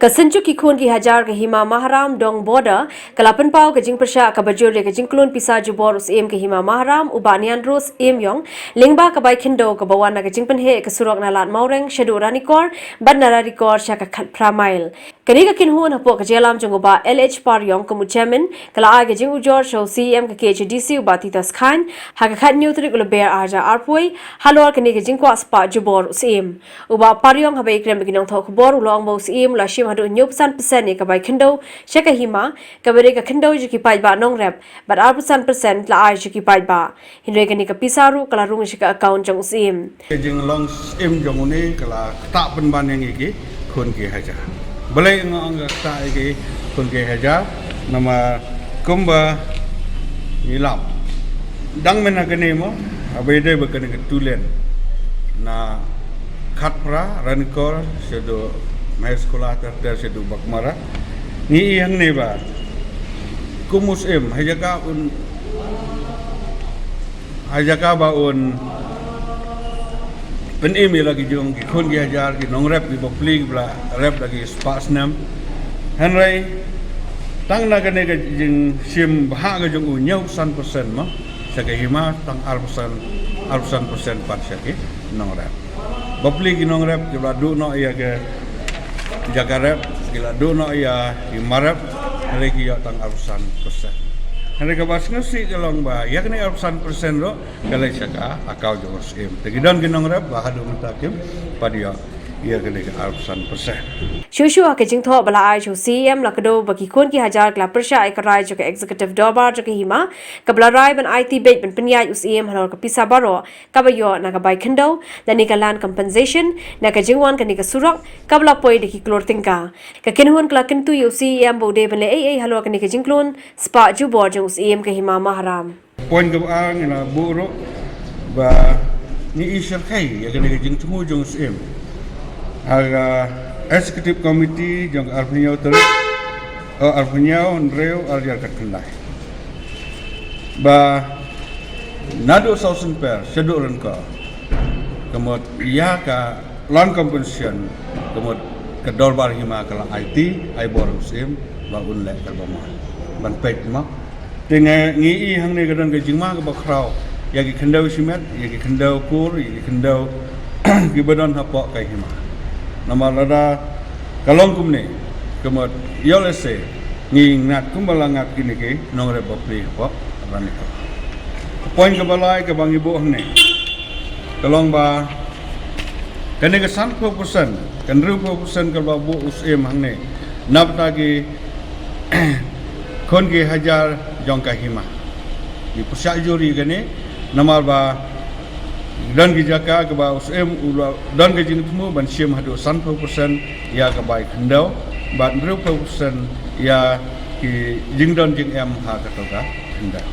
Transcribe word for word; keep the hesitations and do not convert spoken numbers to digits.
Ka Synjuk ki khun ki hajar ka Hima Maharam Dong Border ka la pynpaw ka jingpyrshah kaba jur ïa ka jingklun pisa jubor u Syiem ka Hima Maharam u Bah Nianrus Im Yong, lyngba ka bai khyndew kaba wan na ka jingpynheh ka surok na Lad Mawreng shaduh Ranikor bad na Ranikor sha ka khatphra mail. Kane ka kynhun hapoh ka jingïalam jong u Bah L H Pariong kum u chairman ka la ai ka jingujor sha u C E M ka K H A D C u Bah Titus Chyne ha ka khathynñiew tarik u Lber arhajar arphew halor kane ka jingkwah spah jubor u Syiem. U Bah Pariong haba ïakren bad ki nongthoh khubor u la ong ba u Syiem u la shim haduh hynñiewphew san percent ïa ka bai khyndew sha ka Hima, kaba dei ka khyndew jong ki paidbah nongrep, bad arphew san percent la ai sha ki paidbah. Hynrei kane ka pisa ruh ka la rung sha ka account jong u Syiem. Ka jinglong Syiem jong une ka la ktah pynban ïa ngi ki khun ki hajar. Balei nga ong ka ktah ïa ki khun ki hajar? Namar kumba ngi lap, dang mynta kane mo, haba ïadei bad kane ka two lane na khatphra Ranikor shaduh Mahaskula ter ter shaduh Baghmara. Ngi i hangne ba kum u Syiem ha jaka un, ha jaka ba un pynim ïa la ki jong ki khun ki hajar ki nongrep ki bapli kiba la rep da ki spah snem. Hynrei tang na kane ka jingshim bhah ka jong u hynñiewphew san percent mo sha ka Hima, tang arphew san, arphew san percent pat sha ki nongrep. Bapli ki nongrep kiba la duh noh ïa ka jaka rep, ki la duh noh ïa ki marep, hynrei ki ïoh tang arphew san percent. Hynrei kaba sngewsih ka long ba ïa kane arphew san percent ruh ka leit sha ka account jong u Syiem. Te ki don ki nongrep ba haduh mynta kim pat ïoh ïa kane ka arphew san percent. Shuh shuh ha ka jingthoh ba la ai sha u C E M la kdew ba ki khun ki hajar ki la pyrshah ïa ka rai jong ka Executive Dorbar jong ka Hima, kaba la rai ban aiti beit ban pynïaid u Syiem halor ka pisa baroh kaba ïoh na ka bai khyndew lane ka land compensation na ka jingwan kane ka surok kaba la poi da ki klur tyngka. Ka kynhun ka la kyntu ïa u C E M ba u dei ban leh ei ei halor kane ka jingklun spah jubor jong u Syiem ka Hima Maharam. Point kaba ar ngi la buh ruh ba ngi i shyrkhei ïa kane ka jingthmu jong u Syiem ha ka Executive Committee jong ka arphew hynñiew tarik, oh, arphew hynñiew, hynriew, arhajar khatkhyndai. Ba naduh Sawsynper shaduh Ranikor, ka mut ïa ka land compensation, ka mut ka Dorbar Hima ka la aiti, ai bor u Syiem ba un leh kaba mon ban peit mo. Te ngi, ngi i hangne ka don ka jingma kaba khraw ïa ki khyndew shimet, ïa ki khyndew kur, ïa ki khyndew kiba don hapoh ka Hima. Namar lada ka long kumne, ka mut ïoh lehse ngi ngat kumba la ngat kine ki nongrep bapli hapoh Ranikor. Ka point kaba lai kaba ngi buh hangne ka long ba kane ka sanphew percent, ka hynriewphew percent kaba buh u Syiem hangne na bynta ki khun ki hajar jong ka Hima. Ngi pyrshah jur ïa kane namar ba don ki jaka kaba u Syiem u la don ka jingthmu ban shim haduh sanphew percent ïa ka bai khyndew bad hynriewphew percent ïa ki jingdon jingem ha kato ka khyndew.